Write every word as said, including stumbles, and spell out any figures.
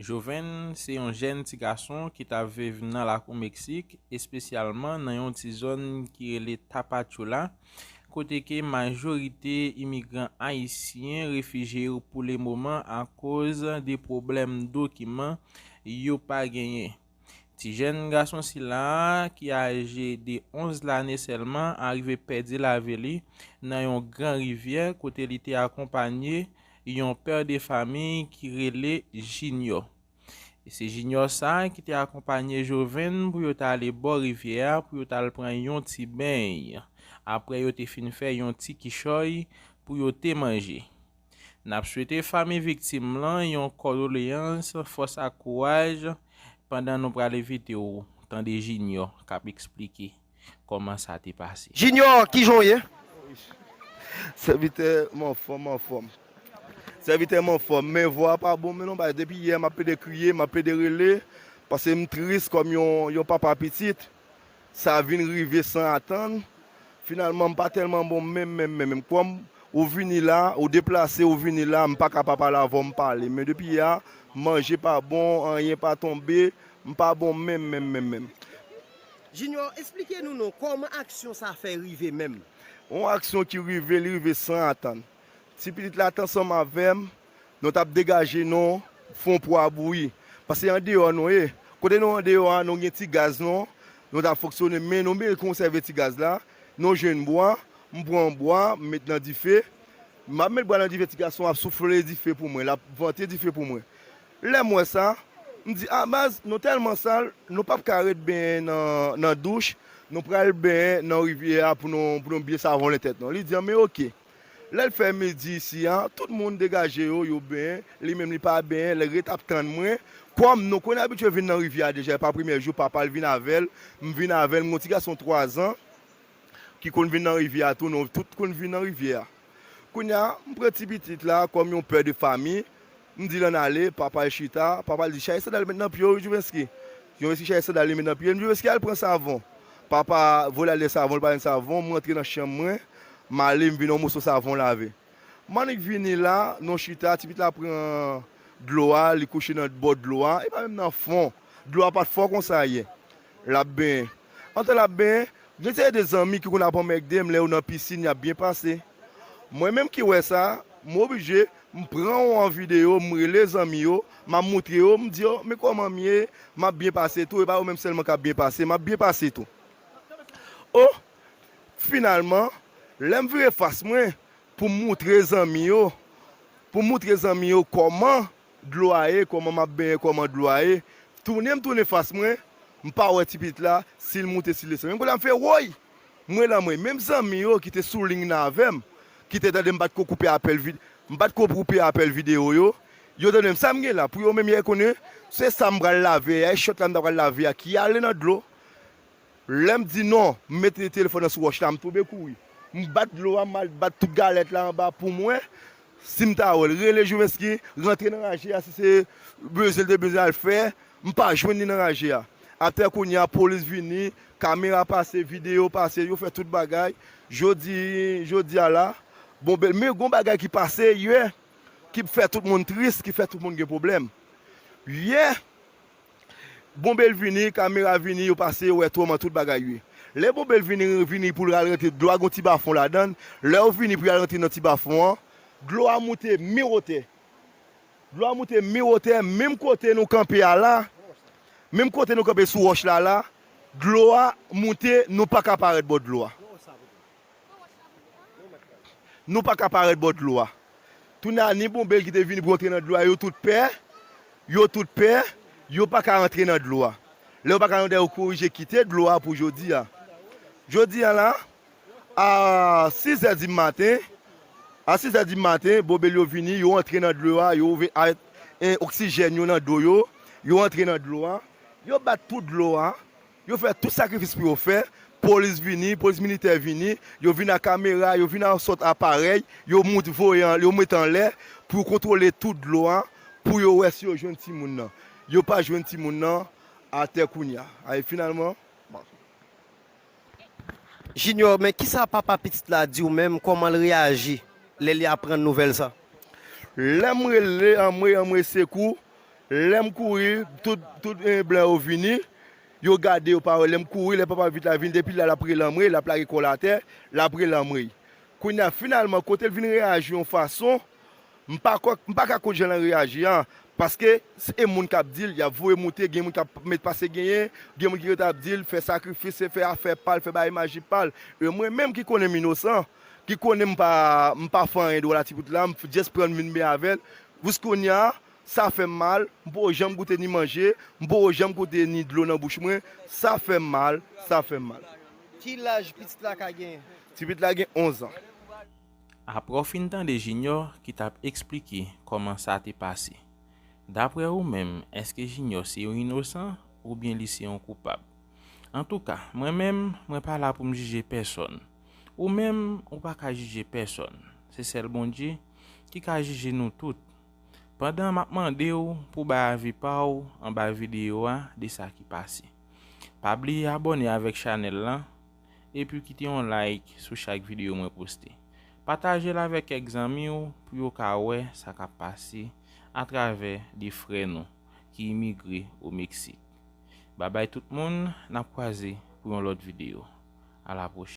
Joven se yon jèn ti gason ki t ap viv nan lakou Meksik, espesyalman nan yon ti zòn ki rele Tapachula, kote ke majorite imigran ayisyen refijye yo pou le moman akoz de pwoblèm dokiman yo pa genyen. Ti jèn gason sila a, ki aje de onz lane sèlman, arive pèdi lavi li nan yon gran rivyè kote li te akonpanye yon pè de famiy ki rele Junior. E se Junior sa a ki te akonpanye Joven pou yo t ale bò rivyè a, pou yo t al pran yon ti beny. Apre yo te fin fè yon ti kichòy pou yo te manje. N ap swete fanmi viktim lan yon kondoleyans, fòs ak kouraj, pandan nou pral envite w tande Junior k ap eksplike kòman sa te pase. Junior, kijan w ye? Sèvitè m anfòm, m anfòm. Sèvitè m anfòm, men vwa a pa bon, men non, bay, depi yè m ap plede kriye, m ap plede rele, paske m tris kòm yon, yon papa pitit. Sa vin rive san atann. Finalman, m pa tèlman bon menm, menm, menm, menm. Kòm ou vini la, ou deplase, ou vini la, m pa ka pa pale avè w, m pale. Men depi yè a, manje pa bon, anyen pa tonbe, m pa bon menm, menm, menm, menm. Junior, eksplike nou non, kòman aksyon sa fè rive menm? Yon aksyon ki rive, li rive san atann. Ti pitit la t ansanm avè m, nou t ap degaje nou, fè yon pwa bouyi. Paske andeyò nou ye. Kote nou andeyò a, nou gen ti gaz nou, nou t ap fonksyone, men nou bezwen konsève ti gaz la. Nou jwenn bwa, m pran bwa, m met nan dife. M ap met bwa nan dife, ti gason ap soufle dife pou mwen, l ap vante dife pou mwen. Lè m wè sa, m di, a baz, nou tèlman sal, nou p ap ka ret benyen nan, nan douch, nou pral benyen nan rivyè a pou nou, pou nou byen savònnen tèt nou. Li di, anben oke. Lè l fè midi isi a, tout moun degaje yo, yo benyen, li menm li pa benyen, l ret ap tann mwen. Kòm nou konn abitye vin nan rivyè a deja, e pa premye jou, papa l vin avè l, m vin avè l, m gon ti gason twa zan ki konn vin nan rivyè a tou, nou tout konn vin nan rivyè a. Kounye a, m pran ti pitit la kòm yon pè de fanmi, m di l ann ale, papa l chita, papa l di chache sandal met nan pye w, Jouvensky. Jouvensky chache sandal li met nan pye l, m di Jouvensky al pran savon. Papa voye l al dèyè savon, li pa jwenn savon, m rantre nan chanm mwen, m ale, m vin yon moso savon lave. M annik vini la, nou chita, ti pitit la pran dlo a, li kouche nan bò dlo a, e pa menm nan fon. Dlo a pa t fò konsa yè. L ap benyen. Antan l ap benyen, gen seri de zanmi ki konn ap anmègde m lè yo nan pisin, y ap byen pase. Mwen menm ki wè sa, m oblije, m pran yo an videyo, m rele zanmi yo, m ap moutre yo, m di yo, men kòman m ye, m ap byen pase tou, e pa yo menm sèlman k ap byen pase, m ap byen pase tou. O! Finalman, lè m vire fas mwen pou m moutre zanmi yo, pou m moutre zanmi yo kòman dlo a ye, kòman m ap benyen, kòman dlo a ye, tounen m tounen fas mwen, m pa wè ti pitit la, si l moute, si l desann. Menm kote a m fè woy! M rele anmwey, menm zanmi yo ki te sou liy nan avè m, ki te tande m pa t ko koupe apèl vid, m pa t ko koupe apèl videyo yo, yo tande m, sa m gen la, pou yo menm y a konnen, se sa m pral lave a, e chòt la m ta pral lave a ki ale nan dlo. Lè m di non, m mete telefòn nan sou wòch la, m tonbe kouri. M bat dlo a, m al bat tout galèt la anba pou m wè si m ta wè l. Rele Jouvensky, rantre nan raje a, si se bezwen l te bezwen al fè, m pa jwenn li nan raje a. Atè kounye a, polis vini, kamera pase, videyo pase, yo fè tout bagay. Jodi, jodi a la, bon, men gon bagay ki pase yè, ki fè tout moun tris, ki fè tout moun gen pwoblèm. Yè, Bonbel vini, kamera vini, yo pase, yo wè twòm an tout bagay yo ye. Lè Bonbel vini, vini pou l al rantre, dlo a gon ti bafon ladan l. Lè yo vini pou y al rantre nan ti bafon an, dlo a moute mi wotè. Dlo a moute mi wotè, menm kote nou kanpe a la, menm kote nou kanpe sou wòch la la, dlo a moute, nou pa ka parèt bò dlo a. Nou pa ka parèt bò dlo a. Tounen a ni Bonbel ki te vini pou rantre nan dlo a, yo tout pè, yo tout pè, yo pa ka rantre nan dlo a. Lè yo pa ka rantre, yo korije kite dlo a pou jodi a. Jodi a la, a sizè di maten, a sizè di maten, Bonbel yo vini, yo antre nan dlo a, yo ouvè a, e, oksijèn yo nan do yo, yo antre nan dlo a, yo bat tout dlo a, yo fè tout sakrifis pou yo fè, polis vini, polis militè vini, yo vin ak kamera, yo vin ak sòt aparèy, yo mout voye an, yo met anlè pou yo kontwole tout dlo a, pou yo wè si yo jwenn timoun nan. Yo pa jwenn timoun nan atè kounye a. Ay, finalman, bon. Junior, men kisa papa pitit la di w menm, kòman l reyaji lè li aprann nouvèl sa? Lè m rele, anmwe, anmwe, sekou, Lè m kouri, tout, tout eh, blan yo vini, yo gade, yo pa wè. Lè m kouri, lè papa vit la vini, depi la, l ap rele anmwey, l ap lage kò l atè, l ap rele anmwey. Kounye a, finalman, kote l vin reyaji yon fason, m pa kwè, m pa ka konn jan l reyaji a, paske se moun k ap di l, y ap voye moute, gen moun k ap met pase genyen, gen moun ki rete ap di l, fè sakrifis, fè afè pa l, fè bagay maji pa l. E mwen menm ki konnen m inosan, ki konnen m pa, m pa fè anyen dwòl a ti pitit la, m just pran l vin byen avè l. Jis kounye a, sa fè m mal, m poko janm goute ni manje, m poko janm goute ni dlo nan bouch mwen, sa fè m mal, sa fè m mal. Ki laj pitit la ka genyen? Ti pitit la gen onz an. Apre w fin tande Junior ki t ap eksplike kòman sa te pase, daprè ou menm, èske Junior se yon inosan oubyen li se yon koupab? Antouka, mwen menm, mwen pa la pou m jije pèsonn. Ou menm, ou pa ka jije pèsonn. Se sèl Bondye ki ka jije nou tout. Pandan m ap mande w pou bay avi pa w anba videyo a de sa ki pase. Pa bliye abòne avèk chanèl lan, epi kite yon like sou chak videyo mwen poste. Pataje l avèk kèk zanmi w pou yo ka wè sa k ap pase atravè de frè nou ki imigre o Meksik. Babay tout moun, n ap kwaze pou yon lòt videyo. A la pwochèn.